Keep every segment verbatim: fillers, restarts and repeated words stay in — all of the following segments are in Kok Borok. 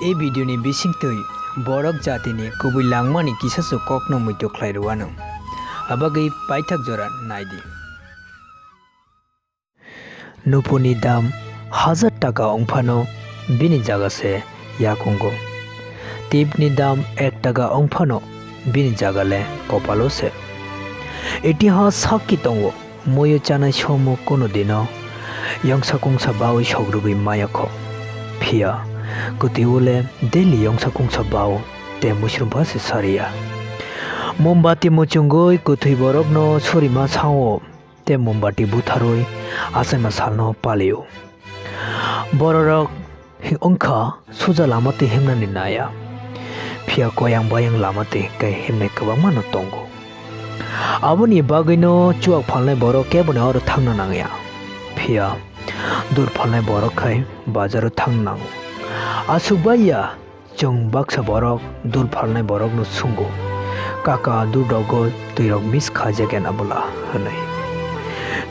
E video ni bisingtwi borok jatini kubui langmani kisaswk kokno muitu khlai rwano. Abagwi paithak jora naidi. Nupuni dam hajar taka wngphano bini jaga se yakungo. Tipni dam ek taka wngphano bini jaga le kopalo se. Itihas sakki tongo, muiyo chanai somo kunu dino yongsa kungsa bawi sogrugwi maya kho. Phiya kwtwi ule daily yongsa kungsa bao te muisrum ba se sariya. Mombati muchungwi kwthwi borokno surima sao. Tei mombati butharwi achaima salno palio. Bororok wngkha suja lama twi himnani naya, phiya koyang bayang lama twi khe himnai kwbangma no tongo. Aboni bagwino chuak phalnai borok keboni oro thangna nangya, phiya dur phalnai borok khai bazaro thangna nango. Aswk bai ya, Chwng baksa borok dur phalnai borokno sungo, "Kaka, dur rogo twirok miss khaijak ya na bwla?" hwnwi.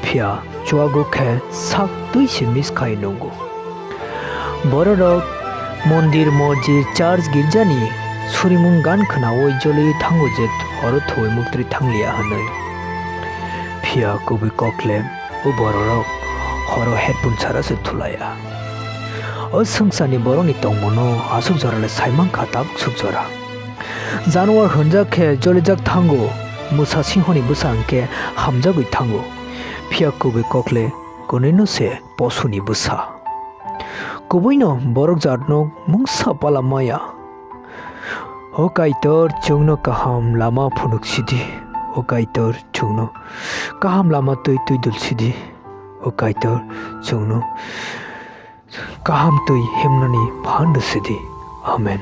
Phiya chuago khe sak twi se miss khai nungo. Bororok mondir, mosjid, church, girjani surimung gan khnaui joliui thango je horo thuwi muktwi thangliya hwnwi. Phiya kubui kokle o bororok horo headphone sara se thulaiya. O swngcharni borokni tongmungno aswk jorale saimankha tabuk swk jora. Januar hwnjak khe jolijak thango, mwsa singhoni bwsa hwnkhe hamjagwi thango. Phiya kubui kokle kwnwino se posuni bwsa. Kubuino borok jatno mungsa pala maya. O Kaitor, chwngno kaham lama phunuk sidi. O Kaitor, chwngno kaham lama twi twi dul sidi. O Kaitor, chwngno kaham twi himnani phan rw sidi. Amen.